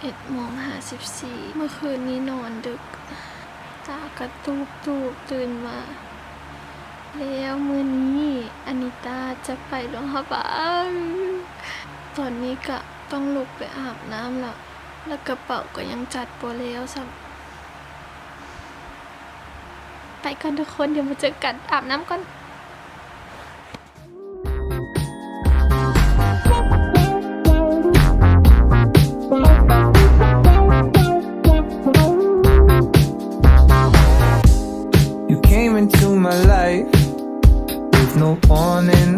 ເອັດໂມງຫ້າສິບສີ່ ເມື່ອຄືນນີ້ນອນດຶກ ຕາກະຕູບໆ ຕື່ນມາ ແລ້ວມື້ນີ້ອານິຕາຈະໄປຫຼວງພະບາງ. ຕອນນີ້ກະຕ້ອງລຸກໄປອາບນ້ຳລະ ແລະ ກະເປົາກໍຍັງຈັດບໍ່ແລ້ວຊ້ຳ. ໄປກ່ອນທຸກຄົນ ດຽວມາເຈີກັນ ອາບນ້ຳກ່ອນ. You came into my life with no warning,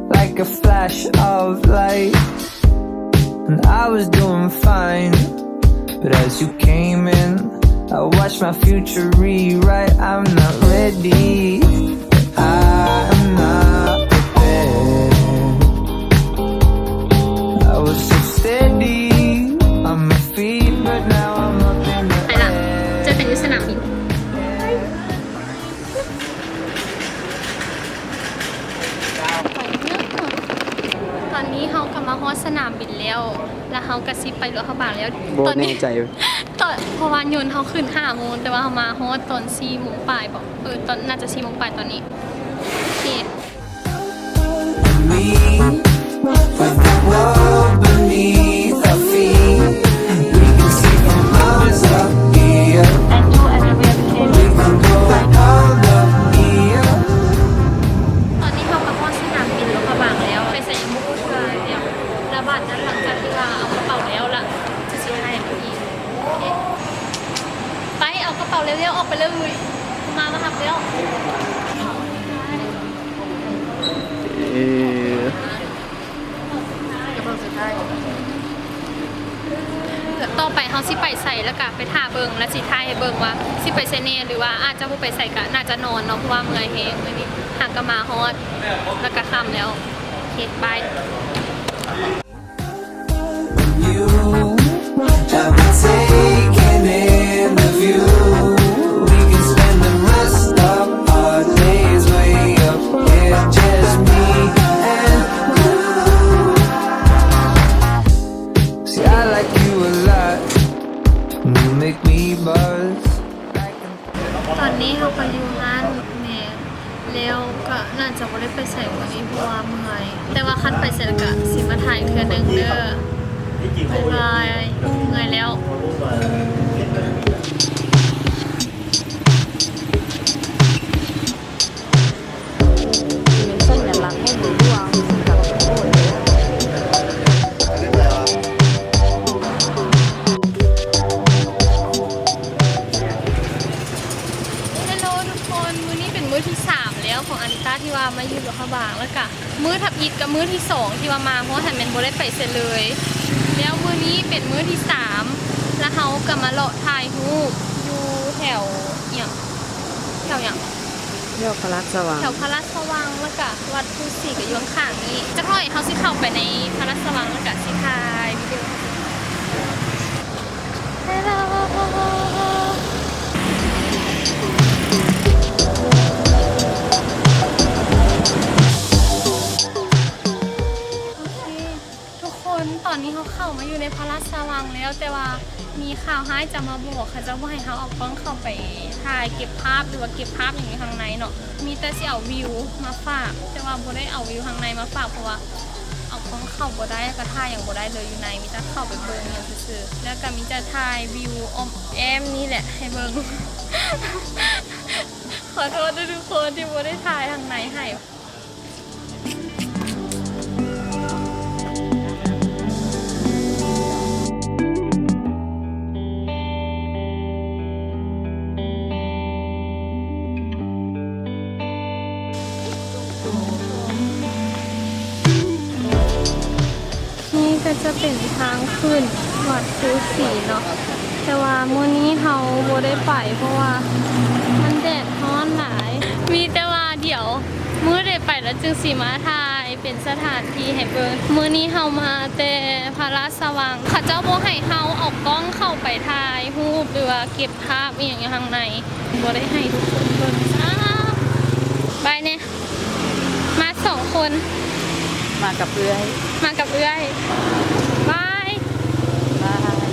like a flash of light. And I was doing fine, but as you came in, I watched my future rewrite. I'm not ready, I'm not prepared. I was so steady on my feet, but now I'm up in the air. ໄປລະ ເຈີກັນຢູ່ສະໜາມບິນ. ຕອນນີ້ເຮົາກໍມາຮອດສະໜາມບິນແລ້ວ ແລ້ວເຮົາກໍຊິໄປຫຼວງພະບາງແລ້ວ. ບໍ່ແນ່ໃຈ ຕອນ ເພາະວ່າຍົນເຮົາຂຶ້ນຫ້າໂມງ ແຕ່ວ່າເຮົາມາຮອດຕອນສີ່ໂມງປາຍບໍ? ເອີ ຕອນ ໜ້າຈະສີ່ໂມງປາຍຕອນນີ້. ໂອເຄ. With the world beneath our feet, we can see for miles up here. We can go all up here. ຕອນນີ້ເຮົາກໍຮອດສະໜາມບິນຫຼວງພະບາງແລ້ວ ໄປໃສຍັງບໍ່ຮູ້ເທື່ອ. ແລ້ວບາດນັ້ນ ຫຼັງຈາກທີ່ວ່າເອົາກະເປົາແລ້ວລະ ຈະຊິຖ່າຍໃຫ້ເບິ່ງອີກ. ໂອເຄ ໄປເອົາກະເປົາແລ້ວໆ ອອກໄປເລີຍ. ມາ ມາຮັບແລ້ວ. ເອີ ຕໍ່ໄປເຮົາຊິໄປໃສ ແລ້ວກະໄປຖ້າເບິ່ງ ແລ້ວຊິຖ່າຍໃຫ້ເບິ່ງວ່າຊິໄປໃສແດ່ ຫຼືວ່າອາດຈະບໍ່ໄປໃສ ກະໜ້າຈະນອນເນາະ ເພາະວ່າເມື່ອຍແຮງມື້ນີ້. ຫາກະມາຮອດ ແລ້ວກະຄ່ຳແລ້ວ. ໂອເຄ ບາຍ. You, I've been taking in the view. We can spend the rest of our days way up here, just me and you. See, I like you a lot, and you make me buzz. ຕອນນີ້ເຮົາກໍຢູ່ຮ້ານແມ່ ແລ້ວກໍໜ້າຈະບໍ່ໄດ້ໄປໃສມື້ນີ້ ເພາະວ່າເມື່ອຍ. ແຕ່ວ່າຄັນໄປໃສແລ້ວກໍຊິມາຖ່າຍເທື່ອໜຶ່ງເດີ. ບາຍບາຍ. ເມື່ອຍແລ້ວ. ເປັນສັນຍາລັກຂອງເມືອງຫຼວງສິງກະໂປ. ເຮລໂລທຸກຄົນ ມື້ນີ້ເປັນມື້ທີສາມແລ້ວຂອງອາລິຕາທີ່ວ່າມາຢູ່ຫຼວງພະບາງ ແລ້ວກະມື້ທຳອິດກະມື້ທີສອງທີ່ວ່າມາຮອດຫັ້ນແມ່ນບໍ່ໄດ້ໄປໃສເລີຍ. ແລ້ວມື້ນີ້ເປັນມື້ທີສາມ ແລ້ວເຮົາກະມາເລາະຖ່າຍຮູບຢູ່ແຖວ ອີ່ຫຍັງ ແຖວຫຍັງ? ແຖວພະລາຊະວັງ ແຖວພະລາຊະວັງ ແລ້ວກະວັດພູສີກະຢູ່ຂ້າງໆນີ້. ຈັກໜ້ອຍເຮົາຊິເຂົ້າໄປໃນພະລາຊະວັງ ແລ້ວກະຊິຖ່າຍວິດີໂອ. ໂອເຄ ທຸກຄົນ ຕອນນີ້ເຮົາເຂົ້າມາຢູ່ໃນພະລາຊະວັງແລ້ວ ແຕ່ວ່າມີຂ່າວຮ້າຍຈະມາບອກ ເຂົາເຈົ້າບໍ່ໃຫ້ເຮົາເອົາກ້ອງເຂົ້າໄປຖ່າຍເກັບພາບ ຫຼືວ່າເກັບພາບຫຍັງຢູ່ທາງໃນເນາະ ມີແຕ່ຊິເອົາວິວມາຝາກ ແຕ່ວ່າບໍ່ໄດ້ເອົາວິວທາງໃນມາຝາກ ເພາະວ່າເອົາກ້ອງເຂົ້າບໍ່ໄດ້ ແລ້ວກໍຖ່າຍຫຍັງບໍ່ໄດ້ເລີຍຢູ່ໃນ ມີແຕ່ເຂົ້າໄປເບິ່ງຫຍັງຊື່ໆ ແລ້ວກໍມີແຕ່ຖ່າຍວິວອ້ອມແອ້ມນີ້ແຫຼະໃຫ້ເບິ່ງ. ຂໍໂທດເດີທຸກຄົນທີ່ບໍ່ໄດ້ຖ່າຍທາງໃນໃຫ້. ນີ້ກໍຈະເປັນທາງຂຶ້ນວັດພູສີເນາະ ແຕ່ວ່າມື້ນີ້ເຮົາບໍ່ໄດ້ໄປ ເພາະວ່າມັນແດດຮ້ອນຫຼາຍ. ມີແຕ່ວ່າດຽວມື້ໃດໄປແລ້ວຈຶ່ງຊິມາຖ່າຍເປັນສະຖານທີ່ໃຫ້ເບິ່ງ. ມື້ນີ້ເຮົາມາແຕ່ພະລາຊະວັງ ເຂົາເຈົ້າບໍ່ໃຫ້ເຮົາເອົາກ້ອງເຂົ້າໄປຖ່າຍຮູບ ຫຼືວ່າເກັບພາບອີ່ຫຍັງຢູ່ທາງໃນ ບໍ່ໄດ້ໃຫ້ທຸກຄົນເບິ່ງຊ້ຳ. ບາຍແນ່. ມາສອງຄົນ ມາກັບເອື້ອຍ ມາກັບເອື້ອຍ. ບາຍ ບາຍ.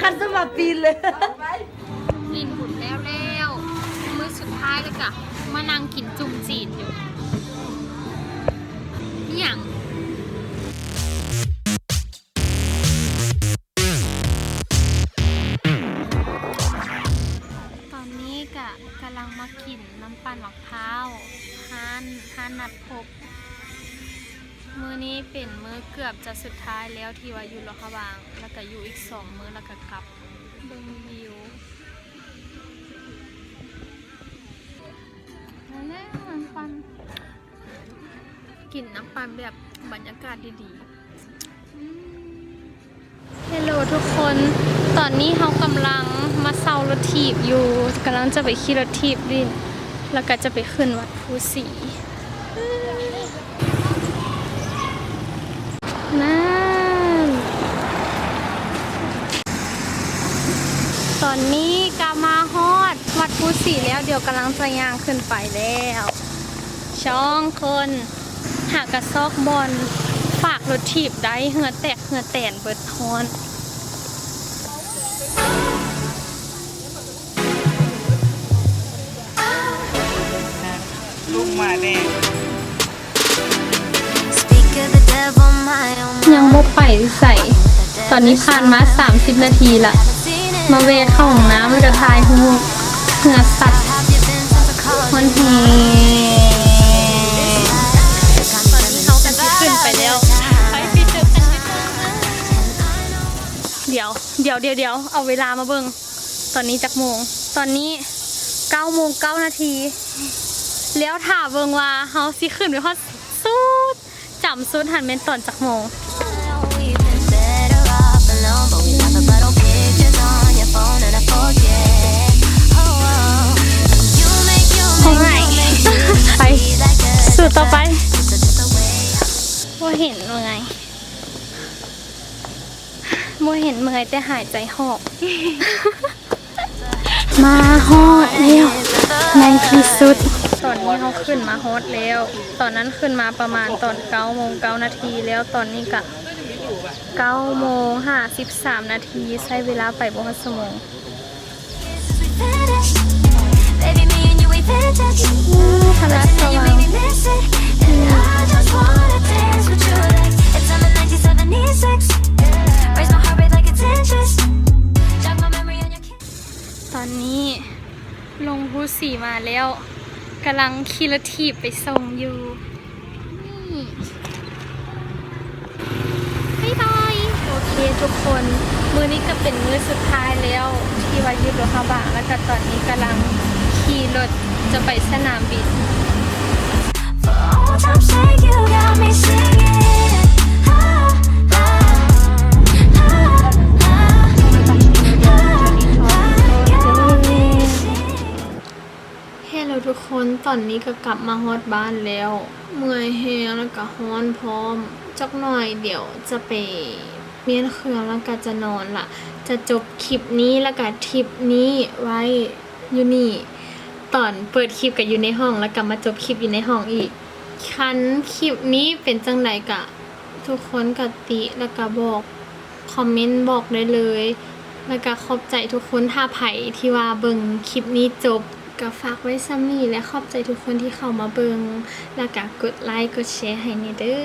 ຄັນສະມາປີນເລີຍ. ຫຼິ້ນບຸນແລ້ວແລ້ວ ມື້ສຸດທ້າຍແລ້ວກະມານັ່ງກິນຈຸ່ມຈີນຢູ່. ອີ່ຫຍັງ? ຕອນນີ້ກະກຳລັງມາກິນນ້ຳປັ່ນໝາກພ້າວ ຮ້ານ ຮ້ານນັດພົບ. ມື້ນີ້ເປັນມື້ເກືອບຈະສຸດທ້າຍແລ້ວທີ່ວ່າຢູ່ຫຼວງພະບາງ ແລ້ວກະຢູ່ອີກສອງມື້ແລ້ວກະກັບ. ເບິ່ງວິວ ແນ່ໆ ນ້ຳປັ່ນ ກິນນ້ຳປັ່ນແບບບັນຍາກາດດີໆ. ເຮລໂລທຸກຄົນ ຕອນນີ້ເຮົາກຳລັງມາເຊົ່າລົດຖີບຢູ່ ກຳລັງຈະໄປຂີ່ລົດຖີບຫຼິ້ນ ແລ້ວກະຈະໄປຂຶ້ນວັດພູສີ ນັ້ນ. ຕອນນີ້ກະມາຮອດວັດພູສີແລ້ວ ດຽວກຳລັງຈະຍ່າງຂຶ້ນໄປແລ້ວ ສອງຄົນ. ຫາກະຊອກບ່ອນຝາກລົດຖີບໄດ້ ເຫື່ອແຕກເຫື່ອແຕນເບິດ ຮ້ອນ. ຍັງບໍ່ໄປໃສ. ຕອນນີ້ຜ່ານມາສາມສິບນາທີລະ ມາແວ່ເຂົ້າຫ້ອງນ້ຳ ແລ້ວກະຖ່າຍຮູບ ເຫື່ອສັດ ຮ້ອນແຮງ. ຕອນນີ້ເຮົາກະຊິຂຶ້ນໄປແລ້ວ ໄປ ໄປເຈີກັນຢູ່ເທິງ. ດຽວ ດຽວ ດຽວ ດຽວ ເອົາເວລາມາເບິ່ງ ຕອນນີ້ຈັກໂມງ? ຕອນນີ້ເກົ້າໂມງເກົ້ານາທີ ແລ້ວຖ້າເບິ່ງວ່າເຮົາຊິຂຶ້ນໄປຮອດສຸດ ຈຳສຸດຫັ້ນແມ່ນຕອນຈັກໂມງ? ໂອ້ຍ ໄປ ສູ້ຕໍ່ໄປ. ບໍ່ເຫັນເມື່ອຍ ບໍ່ເຫັນເມື່ອຍ ແຕ່ຫາຍໃຈຫອບ. ມາຮອດແລ້ວໃນທີ່ສຸດ. ຕອນນີ້ເຮົາຂຶ້ນມາຮອດແລ້ວ ຕອນນັ້ນຂຶ້ນມາປະມານຕອນເກົ້າໂມງເກົ້ານາທີ ແລ້ວຕອນນີ້ກະເກົ້າໂມງຫ້າສິບສາມນາທີ ໃຊ້ເວລາໄປບໍ່ຮອດຊົ່ວໂມງ. ຕອນນີ້ລົງພູສີມາແລ້ວ ກຳລັງຂີ່ລົດຖີບໄປສົ່ງຢູ່. ນີ້ ບາຍບາຍ. ໂອເຄທຸກຄົນ ມື້ນີ້ກະເປັນມື້ສຸດທ້າຍແລ້ວ ທີ່ວ່າຢູ່ຫຼວງພະບາງ ແລ້ວກະຕອນນີ້ກຳລັງຂີ່ລົດຈະໄປສະໜາມບິນ. Hello ທຸກຄົນ ຕອນນີ້ກະກັບມາຮອດບ້ານແລ້ວ ເມື່ອຍແຮງ ແລ້ວກະຮ້ອນພ້ອມ. ຈັກໜ່ອຍດຽວຈະໄປປ່ຽນເຄື່ອງ ແລ້ວກະຈະນອນລະ. ຈະຈົບຄລິບນີ້ ແລ້ວກະທຣິບນີ້ໄວ້ຢູ່ນີ້. ຕອນເປີດຄລິບກະຢູ່ໃນຫ້ອງ ແລ້ວກະມາຈົບຄລິບຢູ່ໃນຫ້ອງອີກ. ຄັນຄລິບນີ້ເປັນຈັ່ງໃດກະ ທຸກຄົນກະຕິ ແລ້ວກະບອກ ຄອມເມັນບອກໄດ້ເລີຍ. ແລ້ວກະຂອບໃຈທຸກຄົນ ຖ້າໃຜທີ່ວ່າເບິ່ງຄລິບນີ້ຈົບ ກະຝາກໄວ້ສ່ຳນີ້ ແລະ ຂອບໃຈທຸກຄົນທີ່ເຂົ້າມາເບິ່ງ ແລ້ວກະກົດໄລກົດແຊໃຫ້ແດ່ເດີ.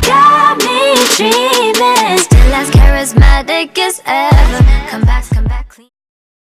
Got me dreaming, still as charismatic as ever.